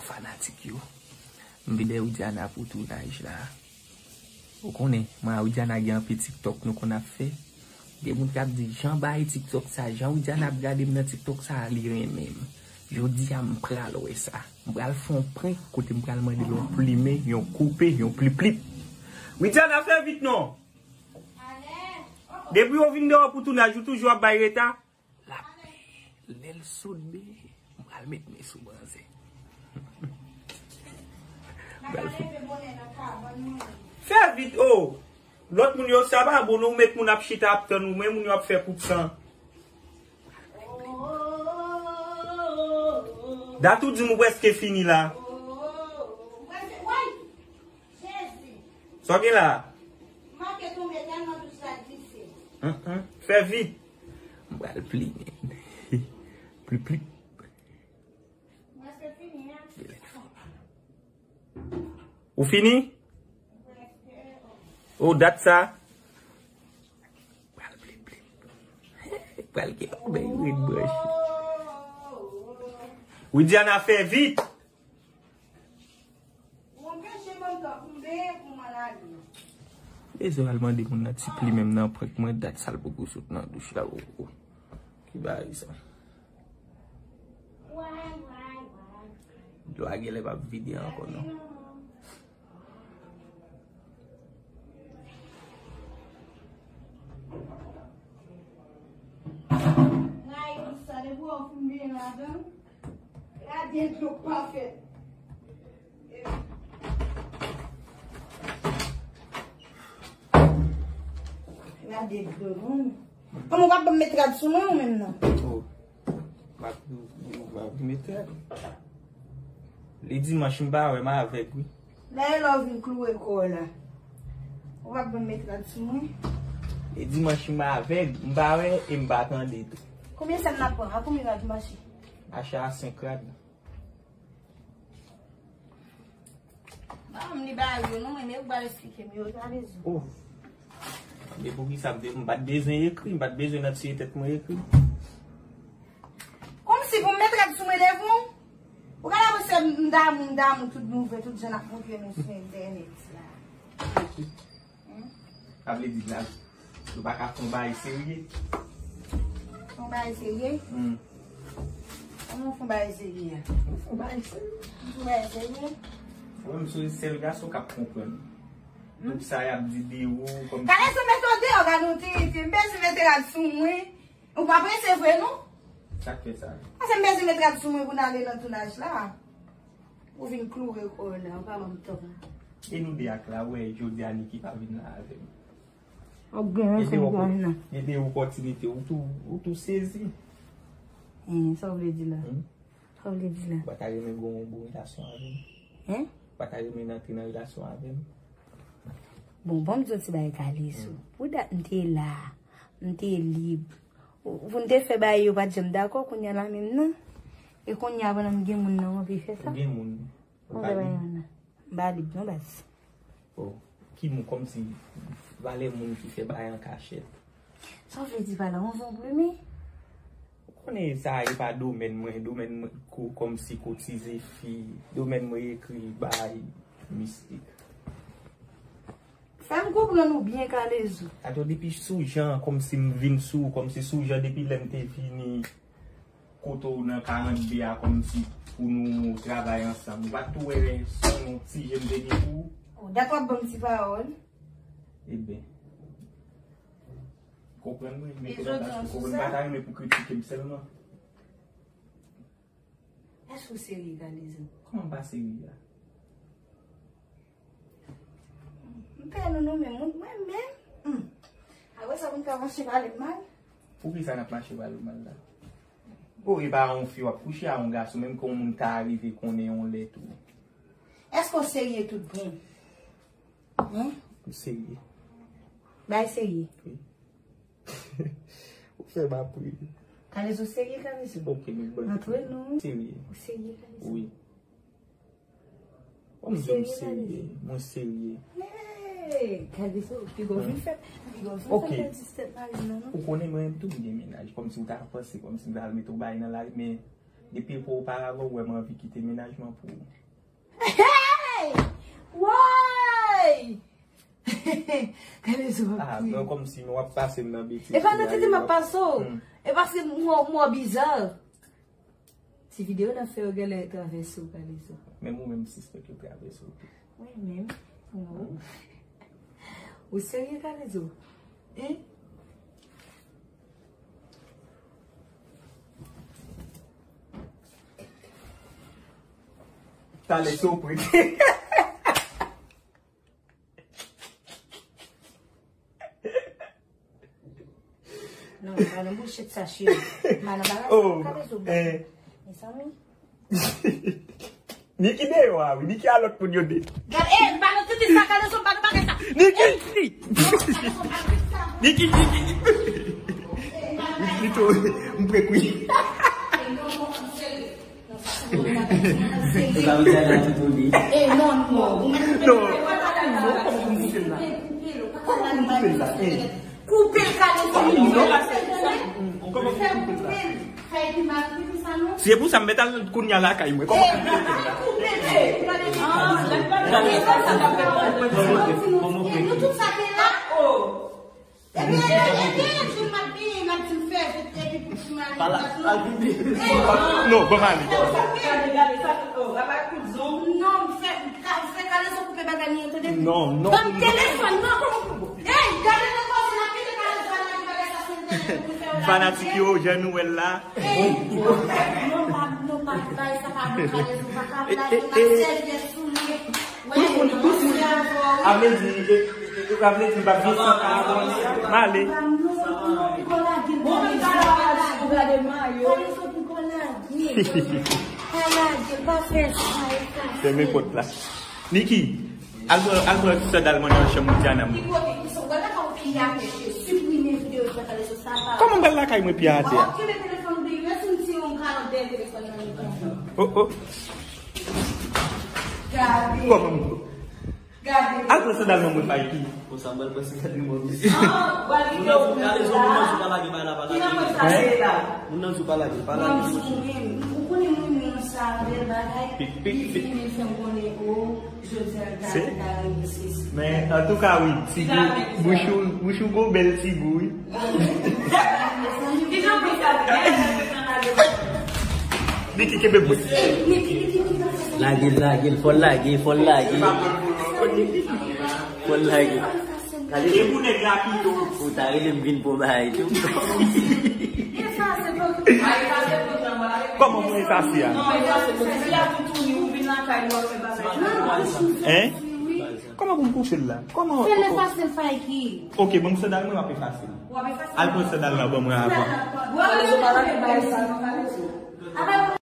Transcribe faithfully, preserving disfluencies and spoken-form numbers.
Fanatik yo, m vin dèyè Widiana pou tounaj la. Ou konnen, mwen a Widiana gen anpil TikTok nou konn ap fè. Gen moun k ap di, "Jan bay TikTok sa, jan Widiana ap gade m nan TikTok sa, li renmen m." Jodi a, m pral wè sa. M pral fè yon prank kote m pral mande l yon plimen, yon koupe, yon pliplip. Widiana, fè vit non! Depi w vin dèyè pou tounaj, ou toujou ap bay reta. L ap, lè l sot byen, m pral met men sou manzè. M pral fout. Fè vit, o! Lòt moun yo, sa pa bon, non, ou met moun ap chita ap tann ou, men moun yo ap fè kout san. Dat ou di m ou prèske fini la. Sa w gen la? Hum, hum. Fè vit. M pral plimen. Plip, plip. Ou fini? O, dat sa. Pral plip, plip. Pral gen yon bèy red branch. Widiana, fè vit. Bezwen al mande moun nan ti plimen m nan prank mwen, dat sa l poko sot nan douch la, o, o. Ki bagay sa? Dlo a genlè p ap vide ankò, non. Gade dlo pafè. Gade dlo, non. Kòman w ap ban m met rad sou mwen ou menm nan? O, m ap, m ap met rad. Li dimanch m pa wè, m avèg wi. Dayè lè w vin kloure kò w la, ou p ap ban m met rad sou mwen? Li dimanch m avèg, m pa wè e m pa tande tou. Konbyen sèn n ap pran? A konbyen rad mache? Mache a senk rad. Ban m li ba yo non, mwen, men ou pral esplike m yo, sa bezwen. O. E poukisa m te, m pa t bezwen ekri, m pa t bezwen nan tiye tèt mwen ekri. Kòmsi pou m met rad sou mwen devan w? Ou ka la panse m damou, m damou tout nouvèl, tout jan n ap montre nou sou entènèt la. Sa vle di la, nou pa ka fè yon bagay serye. Fè yon bagay serye? Hmm. Kòman fè yon bagay serye a? Nou fè yon bagay serye. Nou fè yon bagay serye? Mwen, m se sèl gason k ap konprann. Tout sa y ap di de ou, kòm... Gade sa, mete w deyò, gade yon tiriti. M bezwen mete rad sou mwen. Ou pa prese vre, non? Sa k fè sa? Paske m bezwen mete rad sou mwen pou n ale nan tounaj la. Ou vin kloure kò w la, ou pa ban m tan. E nou de ak la, wè, jodi a Niki pa vin la avè m. Ap gen yon sèl gaz nan. Gen de opòtinite, ou tou, ou tou sezi. Hen, sa w vle di la? Hmm? Sa w vle di la? Ou pa ta renmen gen yon bon relasyon avè m? Hen? Ou pa ta renmen antre nan relasyon avè m? Bon, ban m di w ti bagay, Kalezo. Hmm. Pou dat m te la, m te lib. Ou, pou n te fè bagay yo pa t janm dakò, kounye a la menm nan. E kounye a pandan m gen moun nan, w anvi fè sa? Ou gen moun? Ou pa lib? M pa lib non, baz. O, ki moun, kòmsi valè moun ki fè bagay an kachèt. Sa w vle di pa la, yon zonblemen? Ou konnen sa e pa domèn mwen, domèn mwen ko-, kòmsi kotize fi, domèn mwen ekri bay mistik. Fè m konprann ou byen, Kalezo. Atò, depi sou jan, kòmsi m vin sou, kòmsi sou jan depi lè m te vini kote w nan karant de a kòmsi pou nou travay ansanm. Ou pa t tou wè sou yon ti je m te gen pou ou? O, dat w ap ban m ti pawòl. Eben. Konprann mwen, men konprann paske konprann pa ta renmen pou kritike m sèlman. Èske w serye, Kalezo? Kòman m pa serye a? M pè nou non, men moun mwen menm. Hmm. Apre sa, pou n ka mache pale m mal. Poukisa n ap mache pale w mal la? O, e pa yon fi w ap kouche a yon gason, menm ke yon moun ta rive konnen yon lè tou. Èske w serye tout bon? Hen? M serye. Bay serye. Wi. Ou fè m ap ri. Kalezo serye, Kalezo. Ok, men bon. Antre nou. Serye. Ou serye, Kalezo? Wi. Ou serye, Kalezo? Mwen serye. Mwen serye. Hey, Kalezo, piga w vin fè, piga w vin fè pèdi tèt mari m nan, non? Ou konnen mwen menm tou m gen mennaj. Kòmsi ou ta panse, kòmsi m ta al mete yon bagay nan lari, men Depi pou oparavan, ou wè m anvi kite mennaj mwen pou ou. Hey! Woy! Kalezo ap kriye. Ah, mwen kòmsi nou ap pase m nan betiz. E pa nan tete m ap pase w. Hmm. E paske m wè w bizar. Ti videyo n ap fè yo genlè travèse w, Kalezo. Menm ou menm, sispèk yo travèse w tou. Mwen menm? Non. Ou serye, Kalezo? Hein? Talè sopri. Non, pa nan bullshit sa, cheri. Pa nan bagay sa, oh, Kalezo. Eh. Mezanmi. Niki deyò a, wi. Niki a lòt moun yo de. Gad, eh, pa nan tete sa, Kalezo, pa nan bagay sa. Niki! Niki, Niki! Li tou, m prek wi. Sa vle di a la tout ou li. Eh, non, non. Non. Non, kòman pou koupe l la? Kòman pou koupe l la? Eh. Koupe l, Kalezo. Non. Kòman pou koupe l la? Fè epi mal, epi sa, non? Si se pou sa, m mèt al kounye a lakay mwen. Kòman pou koupe l la? Nou tout sa te la. Epi, epi, epi, epi, m ap di, m ap di m fè, epi pou ti mari. Pala, al pipi. Non, ban m ale. Gade, gade, sa, oh, apa kout zong. Non, m fè, ka, fè Kalezo koupe bagay li an, tande? Non, non. Ban m telefòn, non. Ey, gade nan kò, se n ap kite Kalezo al lage bagay sa sou entènèt pou fè yo lage. Fanatik yo, jan nou wè l la. Ey, non, pa, non, pa, bagay sa pa bon, Kalezo, pa ka plase, pa sèvyèt sou li. Tout moun, tout moun. A vle di, e, e, e, a vle di, m pa gen san abòne. M ale. Fèmen pòt la. Niki, al pran, al pran sandal mwen nan chanm Diana mwen. Kòman m pral lakay mwen pye atè a? Oh, oh. Kòman m Gade. Al pran sandal nan mwen, Faiki. Konsa, m pral pran sandal nan mwen. Ah, w al kite yo pou Kalezo, moun nan di w pa lage bagay la, pa lage. Ki nan mwen sa se la? Moun nan di w pa lage, pa lage. Moun di w menm. Ou konnen moun nan sa, bèl bagay. Pik, pik, pik. Li vini, li fè m konnen, o, jodi a, l ta, l ta reyisi. Men, antouka, wi, ti gou, bouch ou, bouch ou gon bèl ti gou, wi. Niki kenbe bout. Lage l, lage l, fò l lage, fò l lage. Fò l lage. E pou nèg la pito. Ou ta rele m vin pou bagay tou. Kòman pou efase a? Hein? Kòman pou m kouche l la? Kòman? Fè l efase l, Faiki. Ok, ban m sandal mwen, m ap efase l. W ap efase l? Al pran sandal la ban mwen avan. W ap efase l.